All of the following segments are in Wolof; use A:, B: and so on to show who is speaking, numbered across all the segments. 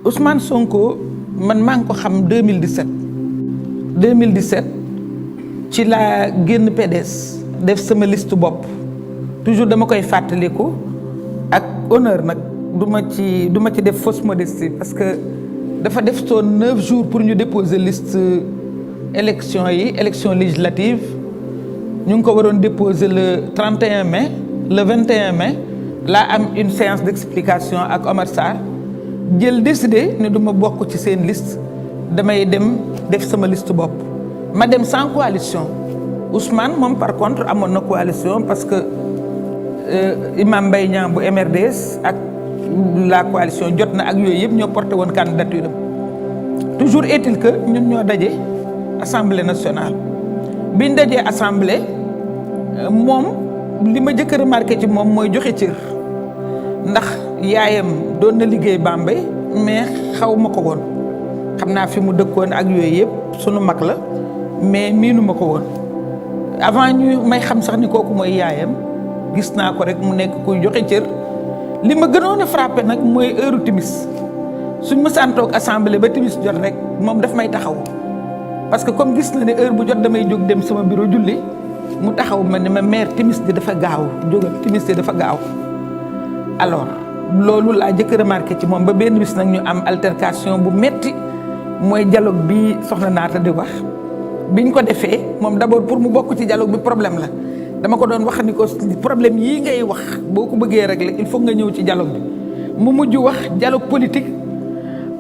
A: Ousmane Sonko man maa ngi ko xam 2017 2017 ci laa génn PDS def sama liste bopp toujours dama koy fàttaliku ak honneur nag du ma ci def fausse modestie parce que dafa def soo 9 jours pour ñu déposer liste élection législative ñu ngi ko waroon déposer le 31 mai le 21 mai laa am une séance d'explication ak Omar Sarr jël décidé ne du ma bokk ci seen liste damay dem def sama liste bopp ma dem sans coalition Ousmane moom par contre amoon na coalition parce que Imam Mbaye Niang bu MRDS ak la coalition jot na ak yooyu yëpp ñoo porté woon candidature am toujours est-il que ñun ñoo daje assemblée nationale biñ dajee assemblée moom li ma jëkk a remarqué ci moom mooy joxe cër ndax yaayam doon na liggéey Bambey mais xaw ma ko woon xam naa fi mu dëkkoon ak yooyu yëpp sunu mag la mais miinu ma ko woon avant ñu may xam sax ni kooku mooy yaayam gis naa ko rek mu nekk kuy joxe cër li ma gënoon a frappé nag mooy heure timis suñ ma santoog assemblée ba timis jot rek moom daf may taxaw parce que comme gis na ne heure bu jot damay jóg dem sama bureau julli mu taxaw ma ne ma mère timis di dafa gaaw jógal timis di dafa gaaw alors loolu laa jëkk remarqué ci moom ba benn bis nag ñu am altercation bu metti mooy dialogue bi soxna Naata di wax biñ ko defee moom d'abord pour mu bokk ci dialogue bi problème la dama ko doon wax ni ko problème yii ngay wax boo ko bëggee régler il faut nga ñëw ci dialogue bi mu mujj wax dialogue politique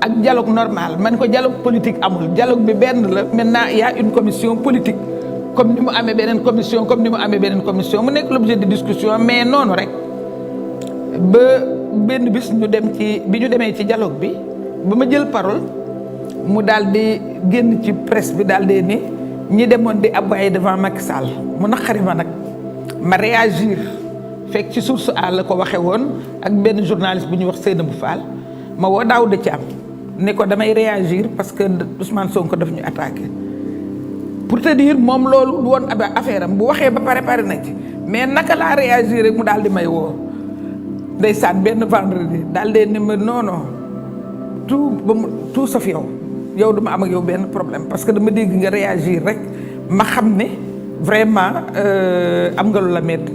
A: ak dialogue normal man ko dialogue politique amul dialogue bi benn la maintenant il y a une commission politique comme ni mu amee beneen commission mu nekk l'objet de discussion mais noonu rek ba benn bis bi ñu demee ci dialogue bi ba ma jël parole mu daal di génn ci presse bi daal di ni ñi demoon di aboyer devant Macky Sall mu naqari ma nag ma réagir fekk ci source A la ko waxee woon ak benn journaliste bu ñuy wax Seynabou Fall ma woo Daouda Thiam ne ko damay réagir parce que Ousmane Sonko daf ñu attaqué pour te dire moom loolu woon affaire am bu waxee ba pare na ci mais naka laa réagir rek mu daal di may woo ndeysaan benn vendredi daal di ne ma non tout sauf yow duma am ak yow benn problème parce que dama dégg nga réagir rek ma xam ne vraiment am nga lu la metti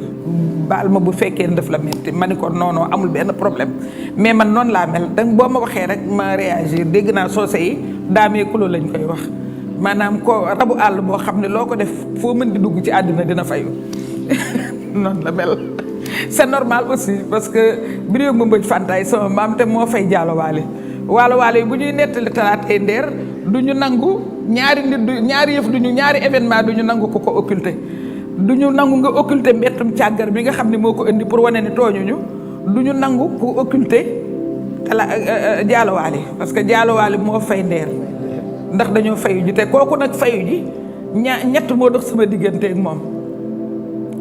A: baal ma bu fekkee ne daf la metti ma ni ko non amul benn problème mais man noonu laa mel donc boo ma waxee rek ma réagir dégg naa soose yi daamee kuloo lañ koy wax maanaam ko rabu àll boo xam ne loo ko def foo mën di dugg ci àddina dina fayu noonu la mel c'est normal aussi parce que biréew ma mbëj fantaay sama maam te moo fay jaalowaale waalo yi bu ñuy nettali talaatay ndeer du ñu nangu ñaari événement du ñu nangu ko occulter du ñu nangu nga occulter mbettum càggar bi nga xam ne moo ko indi pour wane ne tooñuñu du ñu nangu ku occulter jaalowaale parce que jaalowaale moo fay ndeer ndax dañoo fayu ji te kooku nag fayu ji ñett moo dox sama diggante ak moom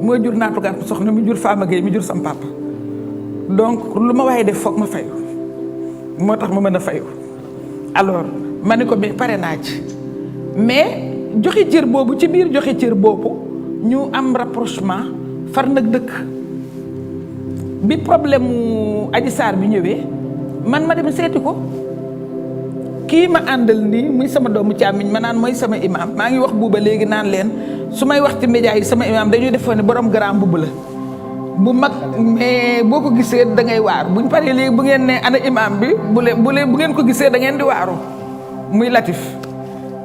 A: moo jur naatugaat soxna mu jur Fama Gueye mi jur sam papa donc lu ma waaye def foog ma fayu moo tax ma mën a fayu alors ma ni ko mais pare naa ci mais joxe cër boobu ci biir joxe cër boobu ñu am rapprochement far nag dëkk bi problème mu Adji Sarr bi ñëwee man ma dem seeti ko kii ma àndal nii muy sama doomu càmmiñ ma naan mooy sama imam maa ngi wax buuba léegi naan leen su may wax ci média yi sama imam dañuy defoon ne borom grand mbubb la bu mag mais boo ko gisee da ngay waaru buñ paree léegi bu ngeen ne ana imam bi bu ngeen ko gisee da ngeen di waaru muy Latif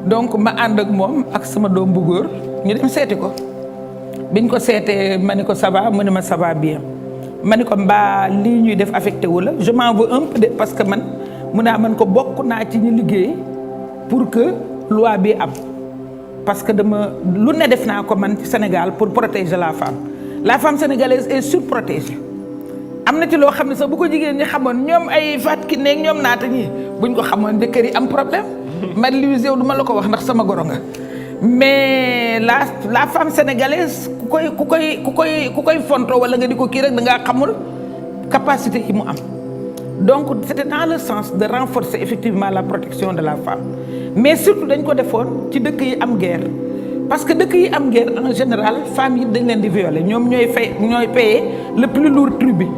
A: donc ma ànd ak moom ak sama doom bu góor ñu dem seeti ko biñ ko seetee ma ni ko ça va mu ne ma ça va bien ma ni ko mbaa lii ñuy def affecté wu la je m'en veux un peu de parce que man mu naa man ko bokk naa ci ñu liggéey pour que loi bi am parce que dama lu ne def naa ko man ci Sénégal pour protéger la femme sénégalaise est surprotégée am na ci loo xam ne sax bu ko jigéen ñi xamoon ñoom ay Fatou Kiné ñoom naata ñi buñ ko xamoon jëkkër yi am problème man Louise yow du ma la ko wax ndax sama goro nga mais la femme sénégalaise ku koy fonto wala nga di ko kii rek da ngaa xamul capacité yi mu am donc c'était dans le sens de renforcer effectivement la protection de la femme mais surtout dañ ko defoon ci dëkk yi am guerre parce que dëkk yi am guerre en général femmes yi dañ leen di violer ñoom ñooy payer le plus lourd tribut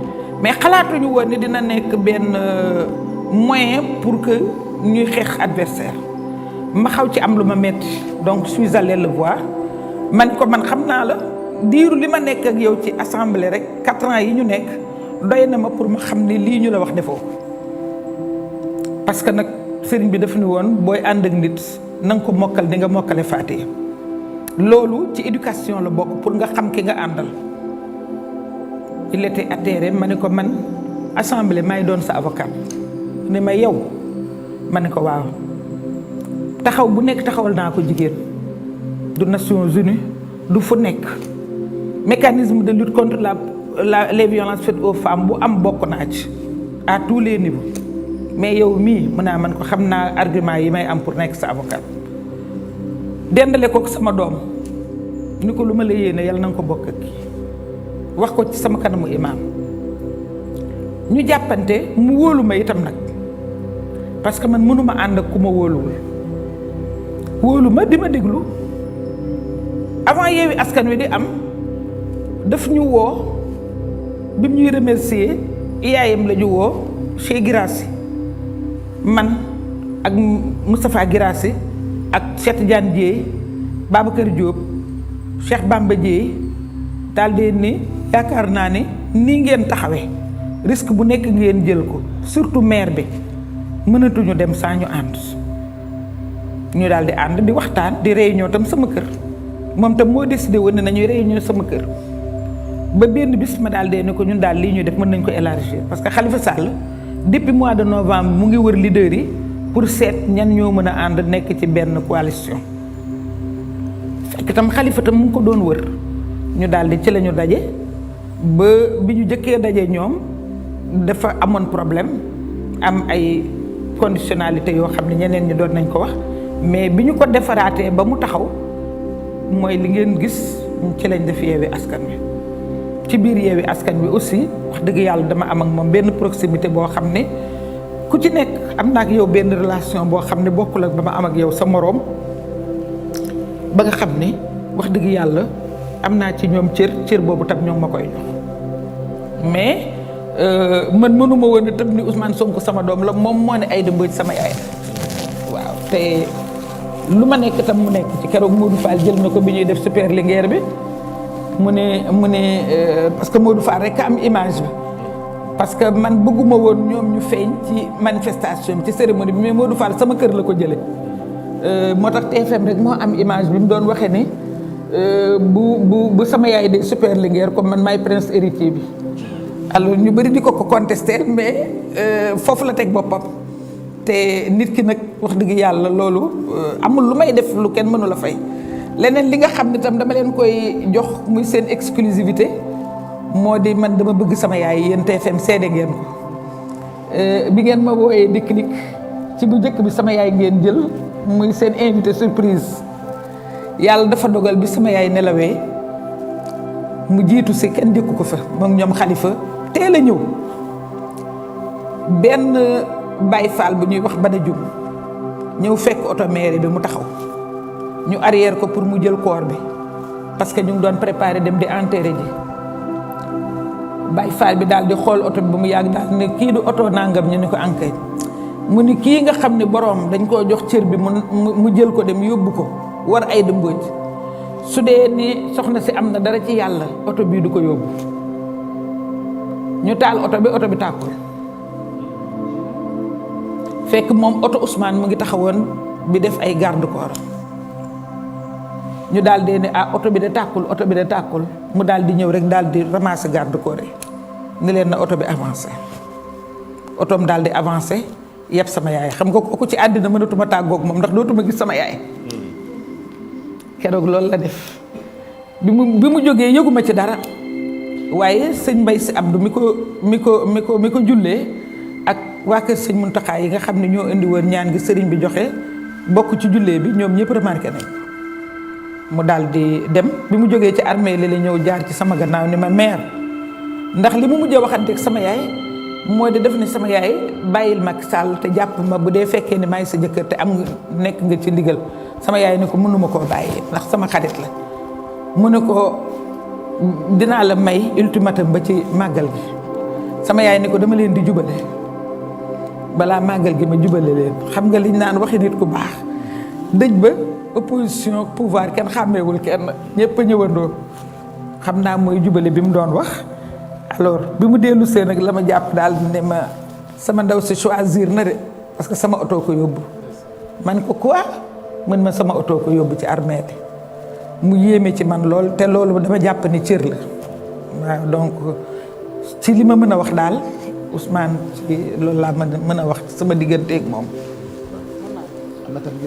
A: mais xalaatuñu woon ni dina nekk benn moyen pour que ñuy xeex adversaire ma xaw ci am lu ma metti donc je suis allée le voir man ko man xam naa la diiru li ma nekk ak yow ci assemblée rek 4 ans yi ñu nekk doy na ma pour ma xam ne lii ñu la wax defoo parce que nag sëriñ bi daf ni woon booy ànd ak nit na nga ko mokkal di nga mokkale Faatiha loolu ci éducation la bokk pour nga xam ki nga àndal il était atterré ma ne ko man assemblée may doon sa avocat ne ma yow ma ne ko waaw taxaw bu nekk taxawal naa ko jigéen du Nations Unies du fu nekk mécanisme de lutte contre les violences faites aux femmes bu am bokk naa ci à tous les niveaux mais yow mii mën naa man ko xam naa argument yi may am pour nekk sa avocat dendale ko sama doom ni ko lu ma la yéene yàlla na nga ko bokk ak kii wax ko ci sama kanamu imaam ñu jàppante mu wóolu ma itam nag parce que man mënuma ànd ak ku ma wóoluwul wóolu ma di ma déglu avant Yewwi Askan Wi di am daf ñu woo bi mu ñuy remercier yaayam la ñu woo Cheikh Girassi man ak Moustapha Girassi ak Cheikh Tidiane Dièye Babacar Diop Cheikh Bamba Dièye daal di ni yaakaar naa ne nii ngeen taxawee risque bu nekk ngeen jël ko surtout maire bi mënatuñu dem saa ñu ànd ñu daal di ànd di waxtaan di réunion tam sama kër moom tam moo décidé woon ne nañuy réunion sama kër ba benn bis ma daal dee ne ko ñun daal lii ñuy def mën nañ ko élargir parce que Khalifa Sall depuis mois de novembre mu ngi wër leader yi pour seet ñan ñoo mën a ànd nekk ci benn coalition fekk tam Khalifa tam mu ngi ko doon wër ñu daal di ci la ñu daje ba bi ñu jëkkee daje ñoom dafa amoon problème am ay conditionnalité yoo xam ne ñeneen ñi doon nañ ko wax mais bi ñu ko defaraatee ba mu taxaw mooy li ngeen gis ci lañ def Yewwi Askan Wi ci biir Yewwi Askan Wi aussi wax dëgg yàlla dama am ak moom benn proximité boo xam ne ku ci nekk am naa ak yow benn relation boo xam ne bokkul ak ba ma am ak yow sa moroom ba nga xam ne wax dëgg yàlla am naa ci ñoom cër boobu tam ñoo ma koy jox mais man mënuma woon itam ni Ousmane Sonko sama doom la moom moo ne Aïda Mbodj sama yaay waaw te lu ma nekk tam mu nekk ci keroog Modou Fall jël na ko bi ñuy def super Linguère bi mu ne parce que Modou Fall rek am image bi parce que man bëgguma woon ñoom ñu feeñ ci manifestation ci cérémonie bi mais Modou Fall sama kër la ko jële moo tax TFM rek moo am image bi mu doon waxee ni bu sama yaay de super Linguère comme man maay prince héritier bi alors ñu bëri di ko contester mais foofu la teg boppam te nit ki nag wax dëgg yàlla loolu amul lu may def lu kenn mënu la fay leneen li nga xam ne tam dama leen koy jox muy seen exclusivité moo di man dama bëgg sama yaay yéen TFM seede ngeen ko bi ngeen ma wooyee Déclic ci bu njëkk bi sama yaay ngeen jël muy seen invité surprise yàlla dafa dogal bi sama yaay nelawee mu jiitu si kenn jëkku ko fa moom ñoom Khalifa teel a ñëw benn Baye Fall bu ñuy wax Bada Dioum ñëw fekk oto mairie bi mu taxaw ñu arrière ko pour mu jël corps bi parce que ñu ngi doon préparer dem di enterrer ji Baye Fall bi daal di xool oto bi ba mu yàgg daal ne kii du oto nangam ñu ne ko enquête mu ni kii nga xam ne boroom dañ koo jox cër bi mu jël ko dem yóbbu ko war Aïda Mbodj su dee ni soxna si am na dara ci yàlla oto bii du ko yóbbu ñu taal oto bi tàkkul fekk moom oto Ousmane mu ngi taxawoon bi def ay garde corps ñu daal di ne oto bi de tàkkul mu daal di ñëw rek daal di ramasser garde corps yi ni leen na oto bi avancé otoom daal di avancé yëpp sama yaay xam nga ko ci àddina mënatuma tàggoog moom ndax dootuma gis sama yaay keroog loolu la def bi mu jógee yëguma ci dara waaye sëñ Mbaye Sy Abdou mi ko jullee ak waa kër sëñ Mountakha yi nga xam ne ñoo indi woon ñaan gi sëriñ bi joxe bokk ci jullee bi ñoom ñëpp remarqué nañ mu daal di dem bi mu jógee ci armée li la ñëw jaar ci sama gannaaw ni ma mère ndax li mu mujjee waxanteeg sama yaay moo di def ni sama yaay bàyyil Macky Sall te jàpp ma bu dee fekkee ni maay sa jëkkër te am nekk nga ci ndigal sama yaay ni ko mënuma koo bàyyi ndax sama xarit la mu ne ko dinaa la may ultimatum ba ci màggal gi sama yaay ni ko dama leen di jubale balaa màggal gi ma jubale leen xam nga liñ naan waxi nit ku baax dëj ba opposition pouvoir kenn xàmmeewul kenn ñëpp a ñëwandoo xam naa mooy jubale bi mu doon wax. alors bi mu dellu see nag la ma jàpp daal ne ma sama ndaw si choisir na de parce que sama oto ko yóbbu man ko quoi mën ma sama oto ko yóbbu ci armée mu yéeme ci man lool te loolu dama jàpp ni cër la waaw donc ci li ma mën a wax daal Ousmane ci loolu laa mën a wax sama digganteeg moom.